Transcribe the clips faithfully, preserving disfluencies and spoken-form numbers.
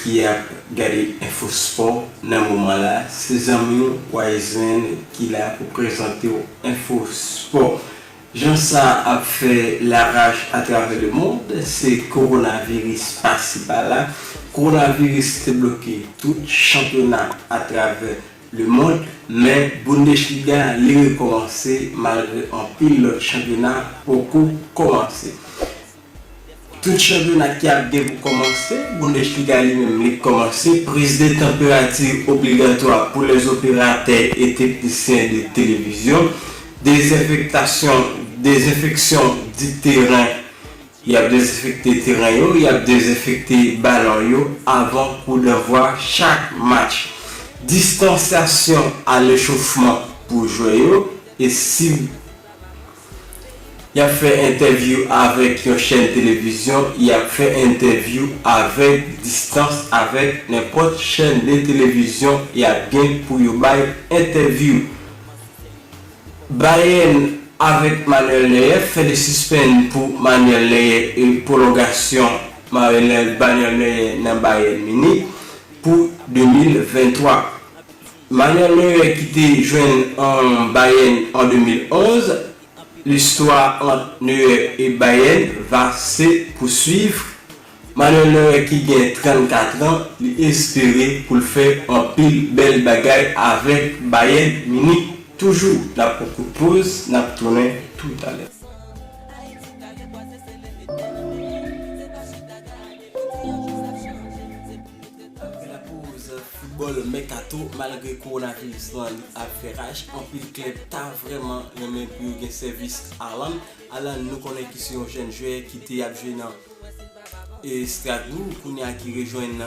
ki ap gade Enfo Spò nan moman la, se zanmi w Wiseman ki la pou prezante w Enfo Spò. Jan sa ap fè laraj atravè lemond, se kowonaviris pasi pa la. Kowonaviris te bloke tout chanpyona atravè lemond, men Bundesliga li rekòmanse malgre anpil lòt chanpyona poko kòmanse. Tout chanpyona ki ap gen pou kòmanse, Bundesliga li menm li kòmanse, prise de température obligatoire pour les opérateurs et techniciens de télévision, désinfectation, désinfection du terrain, y ap dezenfekte teren yo, y ap dezenfekte balon yo avan kou danvwa chak match. Distanciation à l'échauffement pou jwè yo, e si y ap fè entèvyou avèk yon chèn televizyon, y ap fè entèvyou avèk distans avèk nenpòt chèn de televizyon y ap gen pou yo bay entèvyou. Bayern avèk Manuel Neuer, fin de sispenn pou Manuel Neuer e pwolongasyon Manuel Neuer nan Bayern Munich pou de mil venntwa. Manuel Neuer ki te jwenn an Bayern an de mil onz, listwa ant Neuer e Bayern va se pouswiv. Manuel Neuer ki gen trannkat an, li espere pou l fè anpil bèl bagay avèk Bayern Munich. Toujou, n ap pran kout poz, n ap tounen toutalè. Apre lapoz, foutbòl mèkato, malgre kowonaviris lan li ap fè raj, anpil klèb ta vrèman renmen pou yo gen sèvis Haaland. Haaland, nou konnen ki se yon jèn jwè ki te ap jwe nan e Strasbourg, kounye a ki rejwenn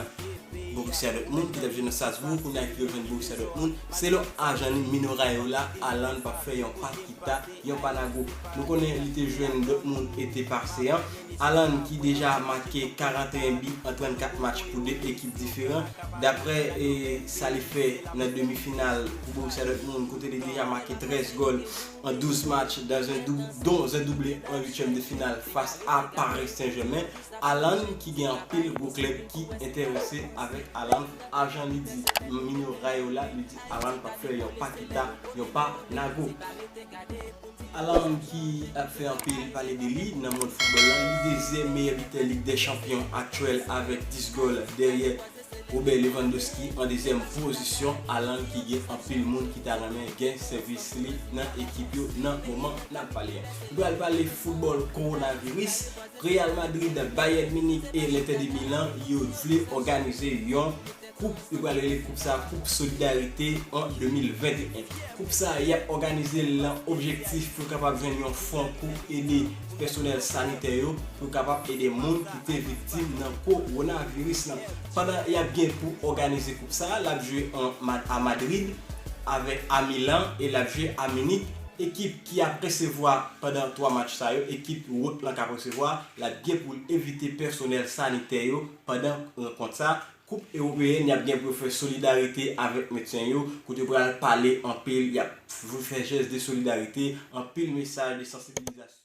Borussia Dortmund, ki t ap jwe nan Strasbourg, kounye a ki rejwenn Borussia Dortmund. Selon ajan li Mino Raiola, Haaland p ap fè yon pa kita, yon pa nago. Nou konnen li te jwenn Dortmund ete pase an. Haaland ki deja make karanteyen bi an trannkat match pou de ekip diferan. Daprè e, sa li fè nan demi final pou Borussia Dortmund, kote li deja make trèz gòl an douz match, dans un dou-, dont un doublé en huitième de finale face à Paris Saint-Germain. Haaland ki gen anpil gwo klèb ki enterese avèk Haaland. Ajan li di Mino Raiola, li di Haaland p ap fè yon pa kita, yon pa nago. Haaland ki ap fè anpil pale de li nan mond foutbòl lan, li dezyèm meyè bitè Lig dè Chanpyon aktyèl avèk dis gòl dèyè Robert Lewandowski an dezyèm pozisyon. Haaland ki gen anpil moun ki ta renmen gen sèvis li nan ekip yo nan moman n ap pale a. Nou pral pale foutbòl kowonaviris. Real Madrid, Bayern Munich e l'Inter de Milan yo vle òganize yon koup, yo pral rele koup sa Koup Solidarite an de mil venteyen. Koup sa, y ap òganize l nan objektif pou kapab jwenn yon fon pou ede pèsonèl sanitè yo, pou kapab ede moun ki te viktim nan kowonaviris lan. Pandan y ap gen pou òganize koup sa, l ap jwe an Ma-, a Madrid, avèk a Milan e l ap jwe a Minik. Ekip ki ap resevwa pandan twa match sa yo, ekip wout lan k ap resevwa, l ap gen pou l envite pèsonèl sanitè yo pandan rankont sa. Koup ewopeyèn, y ap gen pou yo fè solidarite avèk medsen yo, kote yo pral pale anpil, y ap fè jès de solidarite, anpil mesaj de sansibilizasyon.